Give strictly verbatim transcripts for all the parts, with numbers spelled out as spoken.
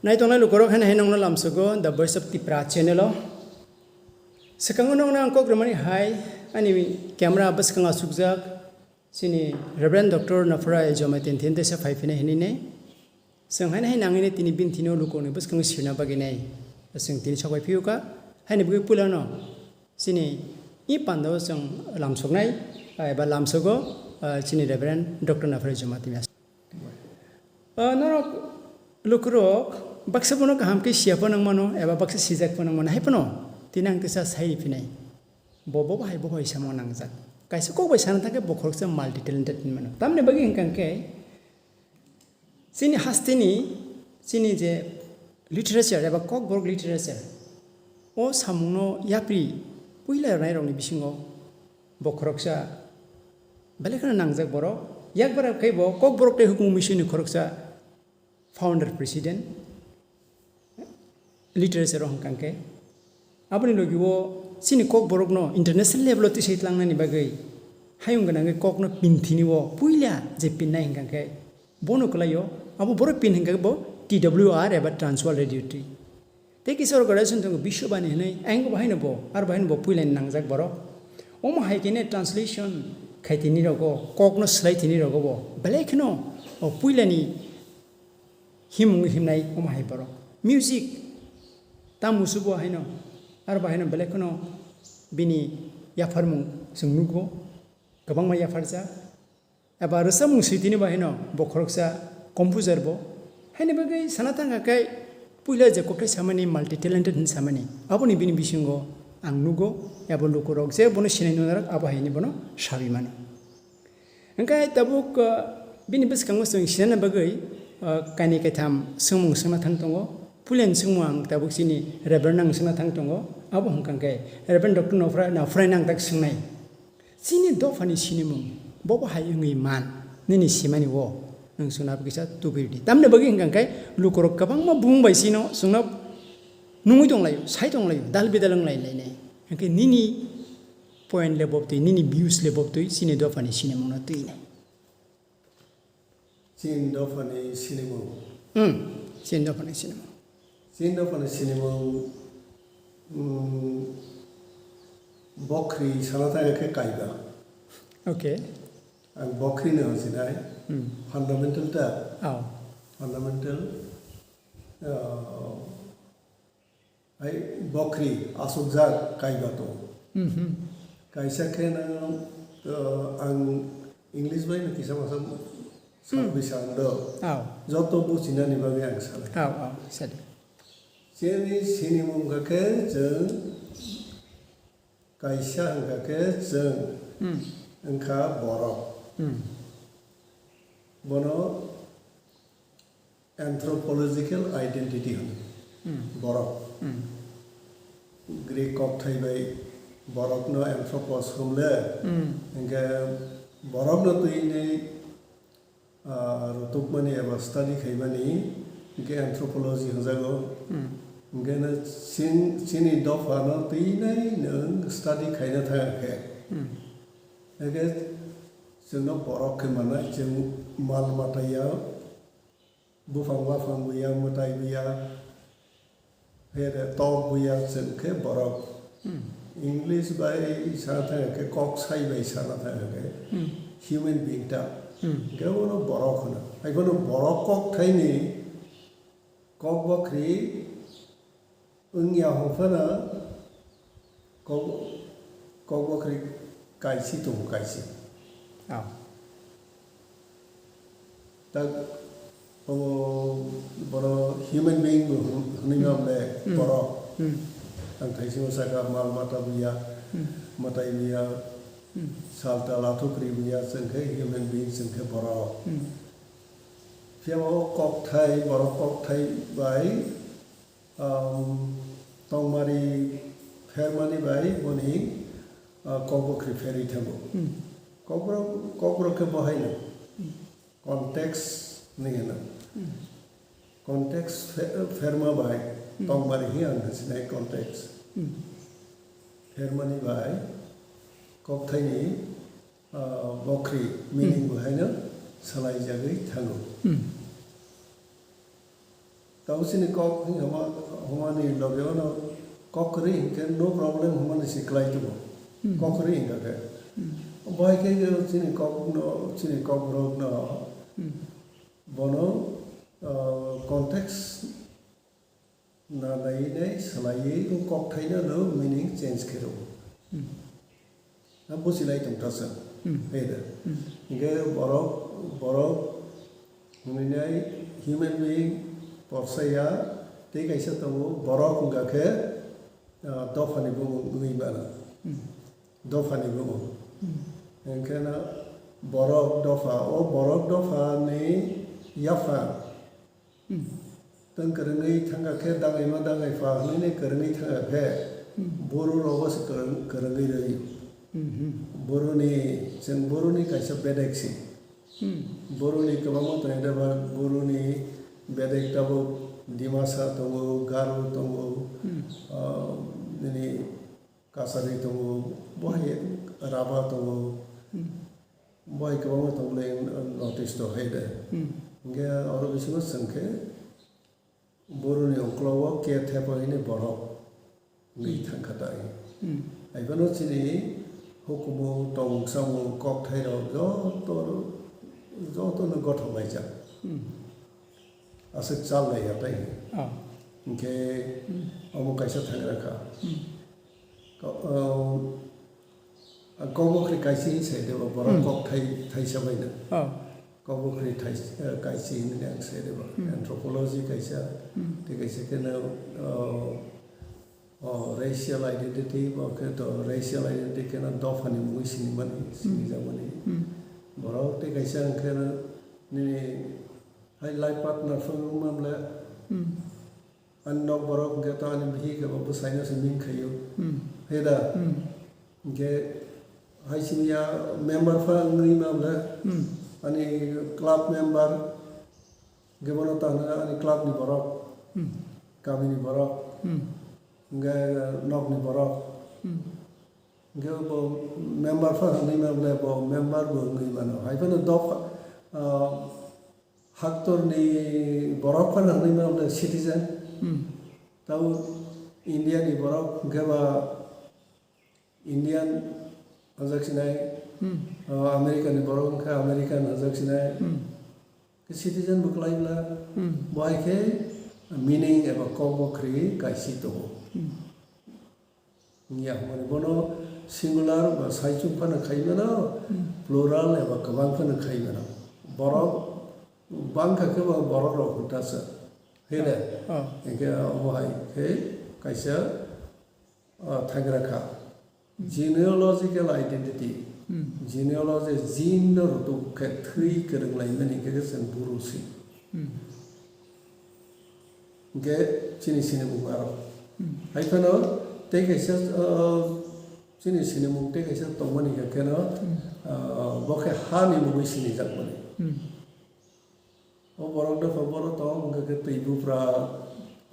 Nai tongnai lukurok haino haino nokno lamsogo The Voice of Tipra channel o. Swkango nokno ang kok rwmani hai ani camera bwskango asukjak chini Reverend Doctor Naphrai Jamatin thin tesa phai phina hinwi nei. Chwng haino hai nangwi nei tini bini thini o lukurokni bwskango sirna bagwi nei. Chwng tini sok bai phiyuka haino bwkhe puilano chini i pandao chwng lamsoknai eba lamsogo chini Reverend Doctor Naphrai Jamatin. Ah, norok lukurok baksa bono kaham khe siya phano wngmano eba baksa sijak phano wngmano hai phano tini ang kisa sai riphinai. Bo bo hai bo hai samo nangjak. Kaisa kok bai sana thangkhe bo khoroksa multi talented hinmano. Tamni bagwi hwnkha khe chini hasteni chini je literature eba kokborok literature o samungno yapri puila rwnairokni bisingo bo khoroksa belai kheno nangjak borok. Yakbar khe bo kokborok tei hukumu misini khoroksa founder president literature o hwnkha khe aboni logi o chini kokborokno international level o tisai tlangnani bagwi hayung gwnangwi kokno pinthini o puila je pinnai hwnkha khe bono kwlaio abo borok pin hwnkha khe bo T W R eba Transworld Radio Tree. Tei kisa organization tongo Biswabani hinwi, ayang bo haino bo, aro bo haino bo puilani nangjak borok. Omo hai khe ne translation khai tini rogo, kokno swlai tini rogo bo. Belai kheno o puilani himung himnai omo hai borok. Music ta musu bo haino, aro bo haino belai kheno bini yapharmung chwng nugo, kwbangma yapharjak. Eba rwchapmung swi tini bo haino bo khoroksa composer bo. Haini bagwi sana thangkha khe puila je kokthai samani multi talented hinwi samani. Aboni bini bisingo ang nugo eba lukurok je bono sinai nunarok abo haini bono sabi mano. Hwnkhe tabuk, ah, bini bwskango chwng sinana bagwi, ah, kainwi kaitham swngmung swngna thang tongo. Puilani swngmung ang tabuk chini Reverend ang swngna thang tongo. Abo hwnkha khe Reverend Doctor Nafra-, Nafraino ang tak swngnai. Chini dophani sinimung bobo hai wngwi man, nini simani o nwng chwngno abo kisa tubui rwdi. Tamni bagwi hwnkha khe lukurok kwbangma bumung bai chino chwngno nungwi tonglaio, sai tonglaio, dal bidal wng lai lainai. Hwnkhe nini point le bob twi, nini views le bob twi, chini dophani sinimungno twinai. Chin dophani sinimung. Hmm, Chin dophani sinimung. Chin dophani sinimung, hmm, bokhri sana thangkhe kaiba. Okay. Ang bokhri no sinai. Hmm. Fundamental ta. Oh. Fundamental, uh, Hai bokhri asukjak kaiba tongo. Mhm. Kaisa khe nang, uh, ang English bai no kisa masa Hmm. salbisa ang do. Aw. Joto buchinani bagwi ang salai. Aw, aw, sadi. Chini sinimung kha khe chwng kaisa hwnkha khe chwng Hmm. wngkha borok. Hmm. Bono Anthropological identity hwn Hmm. borok. Hmm. Greek kokthai bai borokno anthropos hwnle, Hmm. hwnkhe borokno twini, ah, rutukmani eba study khaimani hwnkhe anthropology hwnjago. Hmm. Hwnkhe no chin-, chini dophano twinai nwng study khaina thangkhe. Hmm. Hwnkhe chwngno borok khe manai, chwng mal mata ya, Buphang waphang buya, mwtai buya, phere tok buya, chwng khe borok. Hmm. English bai sana thang khe, kok sai bai sana thang khe, Hmm. human being ta. Hmm. Hwnkhe bono borok hwno. Hai bono borok kok thaini kok bokhri Wngya hwnphano kok-, kokbokhri kaisi tongo kaisi. Oh. Tak obo boro human being bo hwn-, hwnwi ma Hmm. ble Hmm. borok. Hmm. Ang thaisingno saka mal mata buya, Hmm. mwtai buya, Hmm. salta lathukri buya, chwng khe human being, chwng khe borok. Hmm. Phiya o kokthai, borok kokthai bai Um, tongmari phermani bai boni, uh, kokbokhri pherwi thango. Hmm. Kokborok, kokborok khe bo haino. Hmm. Context ni hino. Hmm. Context phe-, pherma bai Hmm. tongmari hi ang sinai context. Hmm. Phermani bai kokthaini, uh, bokhri meaning Hmm. bo haino salaijagwi thango. Hmm. Tamo chini kok hwnwi homa, homani loge ono kok kwrwi hinkhe no problem homani se kwlai tongo. Hmm. Kok kwrwi hinkha khe. Hmm. Bo hai khe yo chini kok no, chini kok borok no Hmm. bono, ah, context na nai nai swlaiwi o kok thaino no meaning change khe rwo. Hmm. Na buchilai tongthasa. Hmm. Hai da. Hmm. Hinkhe borok, borok hwnwi nai human being porsa ya tei kaisa tongo borok wngkha khe, ah, dophani bumung wngwi mano. Hmm. Dophani bumung. Hmm. Hinkhe na borok dopha, o borok dophani yapha Hmm. Tang kwrwngwi thangkha khe dangaima dangaipha hwnwi kwrwngwi thangkha khe Hmm. Buru rogo se kwrwng-, kwrwngwi rwi. Hmm, hmm. Buruni, chwng buruni kaisa bedek si. Hmm. Buruni kwbangma tongo de ba buruni bedek tabuk Dimasa tongo, Garo tongo, Hmm. ah, nini Kachari tongo, bo hai Raba tongo. Hmm. Bo hai kwbangma tongmani notice to hai de. Hmm. Hinkhe oro bisingo chwng khe boroni uklogo khe thepa hini borok wngwi Hmm. thangkha tai. Hmm. Haiphano chini hukumu, tong samung, kok thairok joto, jotono gothok laijak. Hmm. Aswk chal lai ya tai. Oh. Hinkhe Hmm. omo kaisa thangra kha. Hmm. Ko-, um, Ang kok bokri kaisi sai de bo, borok Hmm. kok thai, thaisa bai na. Oh. Kok bokri thai, eh, kaisi hinwi ang sai de bo. Hmm. Anthropology kaisa, Hmm. tei kaisa khe no, oh, oh, racial identity, bo khe to racial identity khe no dophani mungwi sinimani, Hmm. sinijakmani. Hmm. Borok tei kaisa ang khe no nini hai life partner phano wngma ble, Hmm. Ani nok borok hwnkhe to ani bihik eba bwsaino se min khaio. Hmm. He da? Hmm. Hwnkhe hai simi ya member pha wngwi ma ble, Hmm. ani club member, hwnkhe bono ta hwnwi ani club ni borok, Hmm. kami ni borok, Hmm. hwnkhe nok ni borok. Hmm. Hwnkhe bo member pha wngwi ma ble, bo member bo wngwi mano. Hai phano dopha, ah, Haktorni borok phano hwnwi mano ble citizen. Hmm. Tabuk India ni borok hwnkhe ba Indian hajak sinai, Hmm. o America ni borok wngkha American hajak sinai. Hmm. Khe citizen bo kwlai bla, Hmm. bo hai khe meaning eba kok bo khri kaisi tongo. Hmm. Wngya hwnmani bono singular ba saichung phano khai mano, Hmm. plural eba kwbang phano khai mano. Borok bangkha khe bo borok rok hwnta se. He de? Oh. Hwnkhe omo hai khe kaisa, ah, thangra kha. Hmm. Genealogical identity. Hmm. Genealogy gene no rutuk khe thwi kwrwng lai mani khe chwng buru si. Hmm. Hwnkhe chini sinimung aro. Hmm. Hai phano tei kaisa, ah, chini sinimung tei kaisa tongmani hwnkhe no, Hmm. ah, bo khe ha ni mungwi sinijakmani. Hmm. O borok dopha boro tong hwnkhe khe twi bupra,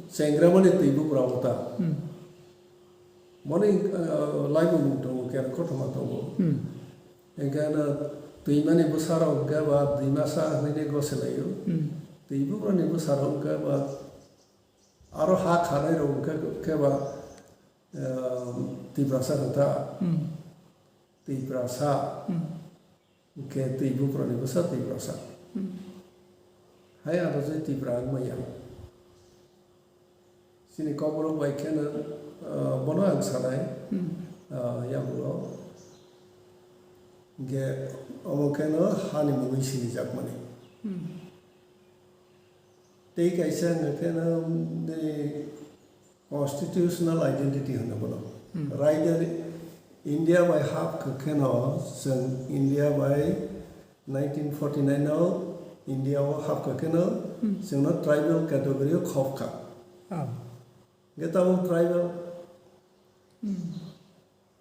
chengra mani twi bupra wngta. Hmm. Moni, ah, laibumung tongo, kera kothoma tongo. Hmm. Hwnkhe no twimani bwsarok hwnkhe ba Dimasa hwnwi goselaio. Hmm. Twi buprani bwsarok hwnkhe ba Aro ha khanai rok hwnkhe khe ba, eh, Tiprasa khe ta. Hmm. Tiprasa. Hmm. Hwnkhe twi buprani bwsa Tiprasa. Hmm. Hai ano je Tipra wngmaya. Chini kokborok bai kheno, eh, bono ang sanai. Hmm. Eh, yagulo. Hwnkhe omo kheno hani mungwi sinijakmani. Hmm. Tei kaisa hwnkhe no, nini constitutional identity hwno bono. Hmm. Raida ni India bai hap kha kheno, chwng India bai nineteen forty-nine o India o hap kha kheno, Hmm. chwngno tribal category o khop kha. Ah. Hwnkhe tabuk tribal Hmm.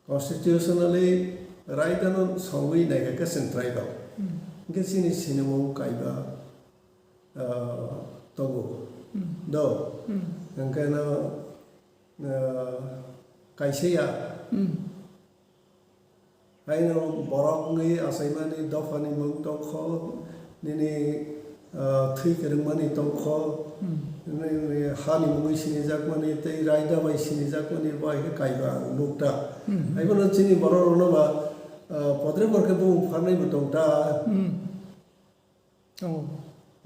Constitutionally right ano songwi naikha khe chwng tribal. Hmm. Hwnkhe chini sinimung kaiba, ah, tongo. Hmm. Do? Hmm. Hwnkhe no, ah, kaisa ya. Hmm. Haino borok wngwi achaimani dophani mung tongkho nini ah, thwi kwrwngmani tongkho, hmm, nini hani mungwi sinijakmani tei raida bai sinijakmani bo hai khe kaiba ang nuk ta. Hmm. Haibono chini borok rokno ba, ah, podre bor khe bumung pharnai bo tong ta. Hmm. Oh.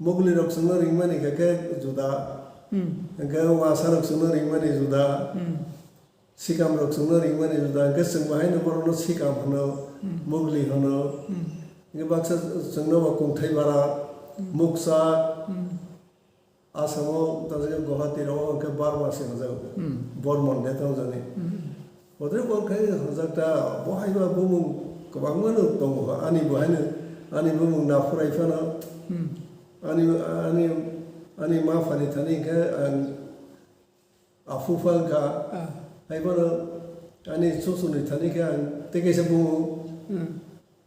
Mugli rok chwngno ringmani khe khe juda. Hmm. Hwnkhe wasa rok chwngno ringmani juda. Hmm. Sikam rok chwngno ringmani juda, hwnkhe chwng bo haino borokno sikam hwno, hmm, mugli hwno. Hmm. Hwnkhe baksa chwngno bo kungthai bara, hmm, muksa, hmm, Asamo, ta jaga Guwahati rok hwnkhe Barma se hwnjago. Hmm. Bormon de tong jani. Hmm. Bodre bo khe hwnjak ta, bo haiba bumung kwbangma no tongo, ani bo haino, ani bumung na phurai phano, hmm, ani, ani, ani ma phani thani khe ang Aphu pha wngkha, ah, hai phano ani chuchuni thani khe ang tei kaisa bumung, hmm,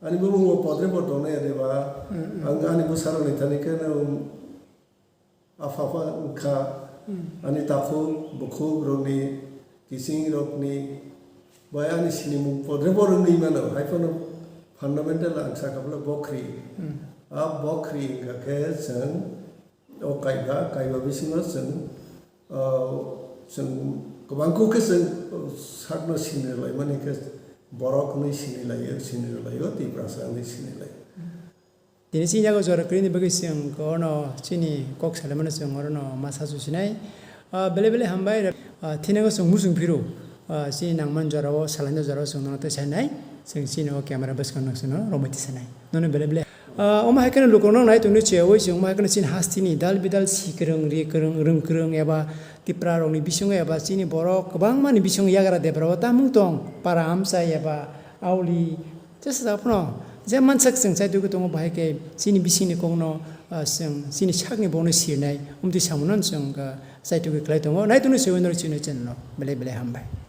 ani bumung bo podre bo tongnai ya de ba, hmm, hmm, ang ani bwsarokni thani khe no apha pha wngkha, hmm, ani takhuk bukhuk rokni, kiching rokni, bai ani sinimung podre bo wngwi mano, hai phano fundamental ang sakha bwle bokhri, hmm, a bokhri wngkha khe chwng O kaiba, kaiba bisingo chwng, ah, chwng kwbangkuk khe chwng sakno sini rwlaimani khe borok hwnwi sini laio, sini rwlaio, Tiprasa hwnwi sini laio. Tini chini yago jora kwrwini bagwi chwng orno chini kok salaimano chwng orno ma sasu sinai. Ah, belai belai hambai, ah, thinago chwng muchung phiro, ah, chini nangmani jorao, salaina jorao chwng nono tei sainai, chwng chini o camera bwskango nang chwngno romwi tisanai. Nono belai belai Ah, omo hai kheno lukurokno nai tongdi cheyaui chwng omo hai kheno chini hasteni dal bidal si kwrwng, ri kwrwng, rwng kwrwng eba Tipra rokni bisingo eba chini borok kwbangmani bisingo yagra debra o tamung tong, para amchai eba auli, jesa phano je mansak chwng chai tugwi tongo, bahai khe chini bisingni kokno, ah, chwng chini sakni bokno sirnai, omtwi samunano chwng, ah, chai tugwi khlai tongo. Nai tongdi cheyaui norok chini channel no belai belai hambai.